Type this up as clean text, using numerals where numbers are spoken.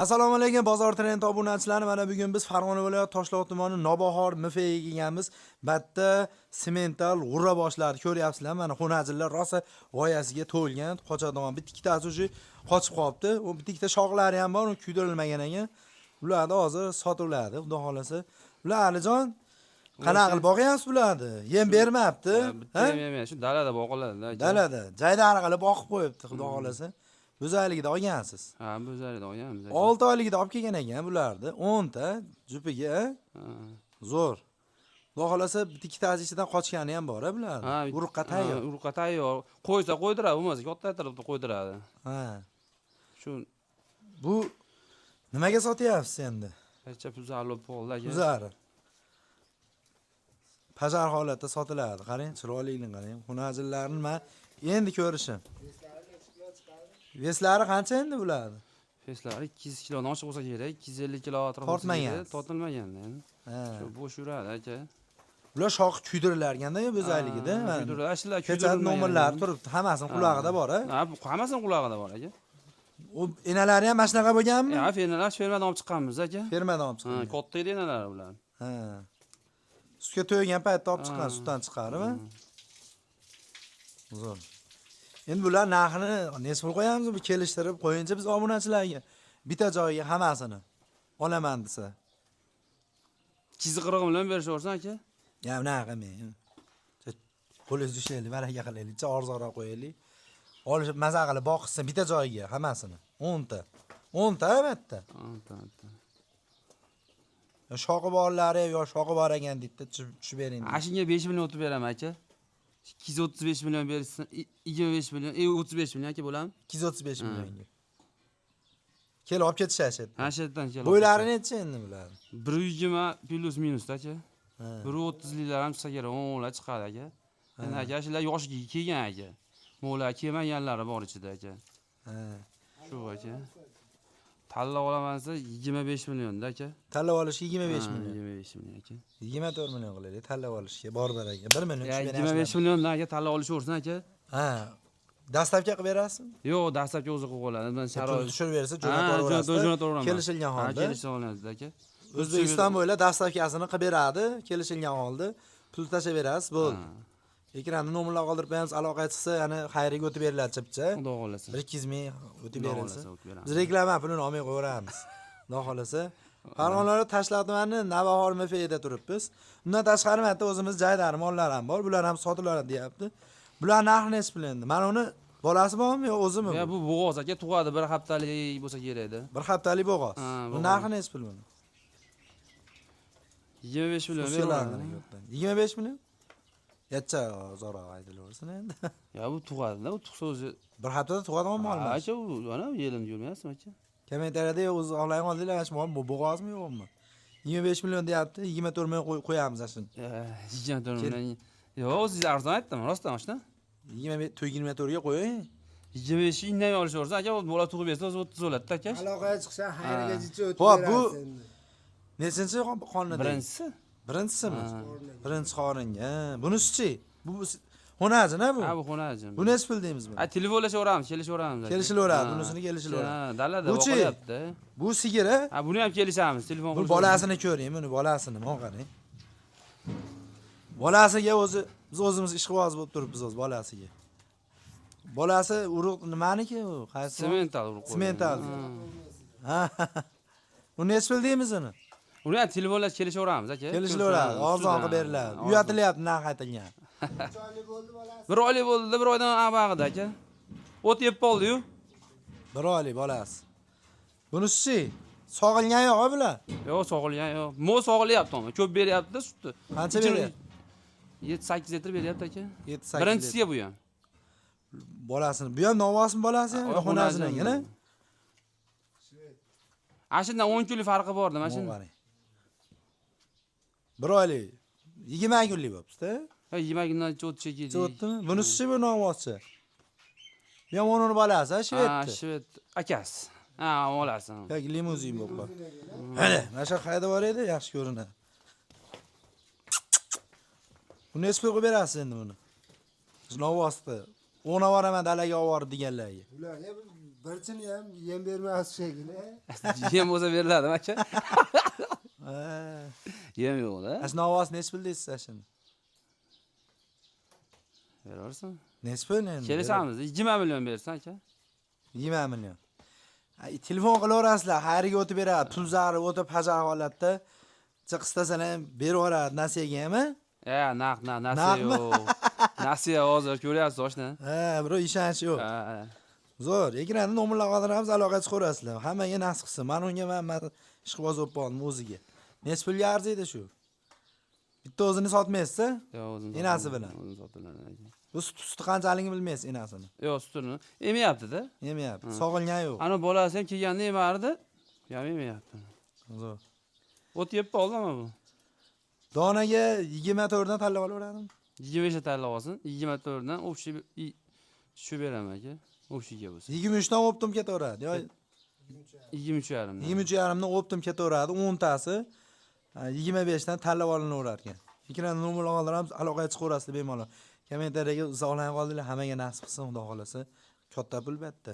Assalomu alaykum, Bozor Trend obunachilari. Mana bugun biz Farg'ona viloyati Toshloq tumani Nobahor MFga kelganmiz. Batta semental g'urra boshlari ko'ryapsizlar. Mana xonajinlar rosa g'oyasiga to'lgan, qochadigan bitta ikkitasi уже qochib qolibdi. U bitta ikkita shoxlari ham bor, u kuydirilmagan ekan. Ularni hozir sotiladi, xudo xolasa. Ular, Alijon, qanaqa qilib boqyapsiz bularni? Yem bermabdi. Bitta Ha? ham emas, shu dalada boqiladi aka. Dalada jaydari qilib boqib qo'yibdi, xudo xolasa. Bo'zayligida olgansiz. Ha, bo'zaylikda olganmiz, aka. 6 oyligida olib kelgan ekan bularni. 10 ta jupiga, a? Ha. Zo'r. Xudo xolasa, bitta ikkitasi ichidan qochgani ham bor, a, bularni. Ha, Urug'qa tayyor. Ha, urug'qa tayyor. Qo'ysa qo'ydiradi, bo'lmasa kattaytirib qo'ydiradi. Ha. Shu. Bu nimaga sotyapsiz endi? Ancha tuzalib qoldi, aka. Uzari. Pajar holatda sotiladi. Qarang, chiroyliligini qarang. Xunajinlarni men endi ko'rishim. Вес lari qancha endi bularni? Вес lari 200 kilodan oshiq bo'lsa kerak, 250 kilo atrofida. Tortmagan. Tortilmagan endi. Ha. Shu bo'sh yuradi, aka. Bular shoxi kuydirilarganda bo'zayligida. Ha, kuydiriladi. Shular Kecha kuydirilmagan. nomerlari turibdi, hammasini qulog'ida bor, a? Ha, bu hammasini qulog'ida bor, aka. U enalari ham mana shunaqa bo'lganmi? Ha, fermalar, fermadan olib chiqqanmiz, aka. Fermadan olib Ha, chiqqan. katta edi enalari ular. Ha. Sutga to'ygan paytda olib chiqqan, Ha. sutdan chiqarib. Zo'r. Endi bular narxini necha pul qo'yamiz? Bu kelishtirib qo'yincha biz obunachilarga bitta joyga hammasini olaman desa. 240 million berishaversin, aka. Ya unaqa qilmang. Qo'lingizni ushlaylik, baraka qilaylik, arzonroq qo'yaylik. Olishib maza qilib boqishsin bitta joyga hammasini. 10 ta. 10 ta albatta. O'nta, o'nta. Yo shoxi borlari yo shoxi bor ekan deydi, tushib bering deydi. Ana shunga 5 million o'tib beraman, aka. 235 million berishsin, 25 million, 35 million, aka, bo'ladimi? 235 millionga. Kelib olib ketishadi. Ha, shu yerdan kelib. Bo'ylari necha endi bular? 120 плюс минус, aka. Ha. 130liklar ham chiqsa kerak, o'nlar chiqadi, aka. Endi, aka, shular yoshiga kelgan, aka. Mo'lar kelmaganlari bor ichida, aka. Ha. Shu, aka. Tanlab olaman desa 25 millionda, aka. Tanlab olish 25 Ha, million. 25 million, aka. 24 million qilaylik tanlab olishga. Bor baraka. 1 million Ya tushib 25 milliondan, aka, tanlab olishaversin, aka. Ha. Доставка qilib berasizmi? Yo'q, доставка o'zi qilib oladi. Men Pul sharoit tushirib bersa Ha, jo'natib jo'nataveraman. Kelishilgan Ha, holda. kelishilgan holda, aka. O'zbekiston bo'ylab доставка sini qilib beradi, kelishilgan holda pul tashlab berasiz, bo'ldi. Ha. Ekranda nomerlar qoldirib qo'yamiz, aloqa chiqsa, ya'ni xayriga o'tib beriladi chipcha. Xudo xohlasa. 1-200 ming o'tib Xudo berilsa. xohlasa, o'tib beramiz. Biz reklama pulini olmay qo'yaveramiz. Xudo xohlasa. Farg'ona Toshloq tumani Navbahor MFda turibmiz. Undan tashqari mana o'zimiz jaydari mollar ham bor. Bular ham sotiladi deyapti. Bular narxi nechi pul endi? Mana uni bolasi bormi yo o'zimi? Ya Bu bu bo'g'oz, aka, tug'adi, bir haftalik bo'lsa kerak edi. Bir haftalik bo'g'oz. Ha, Bu bo'g'oz. narxi nechi pul buni? 25 million Uskalarni beraveradi. yo'qdan. 25 million? Yacha zo'roq aytilaversin endi. Ya bu tug'adi-da, u tug'sa o'zi. Bir haftada tug'adigan molmi? Ha, aka, u mana yelim yurmayapsizmi, aka? Kommentariyada o'zi xohlagan oldinglar, mana shu mol bu bo'g'ozmi yo'qmi? 25 million deyapti, 24 million qo'yamiz ana shuni. Ya, 24 million. Yo'q, o'zingiz arzon aytdim, rostdan shuni. 25 24 ga qo'ying. 25 indamay olishaversin, aka, u bola tug'ib bersa o'zi 30 bo'ladi, aka. Aloqaga chiqsa xayriga jicha o'tib Xo'p, bu berasiz endi. Nechinchi qonni? Birinchisi. Birinchisimi? Ha. Birinchi qoringa. Ha, bunisi-chi? Bu xonajin, ha bu? Ha, bu xonajin. Bu nechi pul deymiz buni? Ha, telefonlashaveramiz, kelishaveramiz, aka. Kelishilaveradi, Ha. bunisini kelishilaveradi. Ha, dalada Bu-chi? boqilyapti. Bu sigir, ha? Ha, buni ham kelishamiz, telefon Bu qilib. bolasini ko'ring, buni bolasini, mana qarang. Bolasiga o'zi biz o'zimiz ishqiboz bo'lib turibmiz o'zi bolasiga. Bolasi urug' nimaniki u? Qaysi? Semental urug' qo'ygan. Semental. Ha. Ha. U nechi pul deymiz uni? Uni ham telefonlashib kelishaveramiz, aka. Kelishilaveradi, arzon qilib beriladi. Uyatilyapti narx aytilgan. Necha oylik bo'ldi bolasi? Bir oylik bo'ldi, bir oydan avvag'ida, aka. O't yeb qoldi-yu. Bir oylik bolasi. Bunisi-chi? Sog'ilgan yo'q bular. Yo'q, sog'ilgan yo'q. Mo sog'ilyapti ammo, ko'p beryapti sutni. Qancha beryapti? 7-8 litr beryapti, aka. 7-8. Birinchisiga bu ham. Bolasini. Bu ham novvosmi bolasi ham? Ha, Xonasini ekan, Ana shundan 10 kunlik farqi bordi, mana ha? shunda. Qarang. Bir oylik. 20 kunlik bo'libdi-da. Ha, 20 kundan o'tib ketdi. O'tdimi? Bunisi-chi, bu novvoschi? Bu ham uni bolasi, ha, Ha, shvedni. Shved akasi. Ha, olasi. Yoki limuzin bo'lib qoldi. Mana, mana shu qayda bor edi, yaxshi ko'rinadi. Buni nechi pul qilib berasiz endi buni? Novvosni. O'g'na boraman dalaga olib borib deganlarga. Ular ya Birchini ham yem bermas shekilli. Yem bo'lsa beriladimi aka? Ha. Yem yo'q-da. Ana shuni ovozi nechi pul deysiz ana shuni? Beraversin. Nechi pul endi? Kelishamiz. 20 million bersan aka. 20 million. Ay, telefon qilaverasizlar, xayriga o'tib beradi. Pul zarib o'tib hajar holatda. Chiqistasalar ham beraveradi nasiyaga ham. E, naqd, naqd, nasiya Naqdmi? yo'q. Nasiya hozir ko'ryapsiz oshna. Ha, birov ishonch yo'q. Ha, ha. Zo'r. Ekranda nomerlar qoldiramiz, aloqa chiqaverasizlar. Hammaga nasib qilsin. Men unga men ishqiboz bo'lib qoldim o'ziga. Nechi pulga arziydi shu? Bitta o'zini sotmaysiz-a? Yo'q, o'zim Enasi sotiladi, bilan. O'zim sotiladi aka. Bu suti qanchaligini bilmaysiz enasini. Yo'q, sutini emayapti-da. Yemayapti. Sog'ilgan yo'q. Ana bolasi ham kelganda emardi. Bu ham emayapti. Zo'r. O't yeb qoldimi bu? Donaga 24 dan tanlab olaveradimi? 25 ta tanlab olsin. 24 dan общий shu beraman aka. Общий ga bo'lsa. 23 dan optim ketaveradi. Yo 23 yarim. 23 yarimdan optim ketaveradi 10 tasi. 25 dan tanlab olinaverar ekan. Ekranda nomerlar qoldiramiz, aloqaga chiqaverasizlar bemalol. Kommentariyaga izohlarni qoldiringlar, hammaga nasib qilsin, xudo xolasa. Katta pul bu yerda.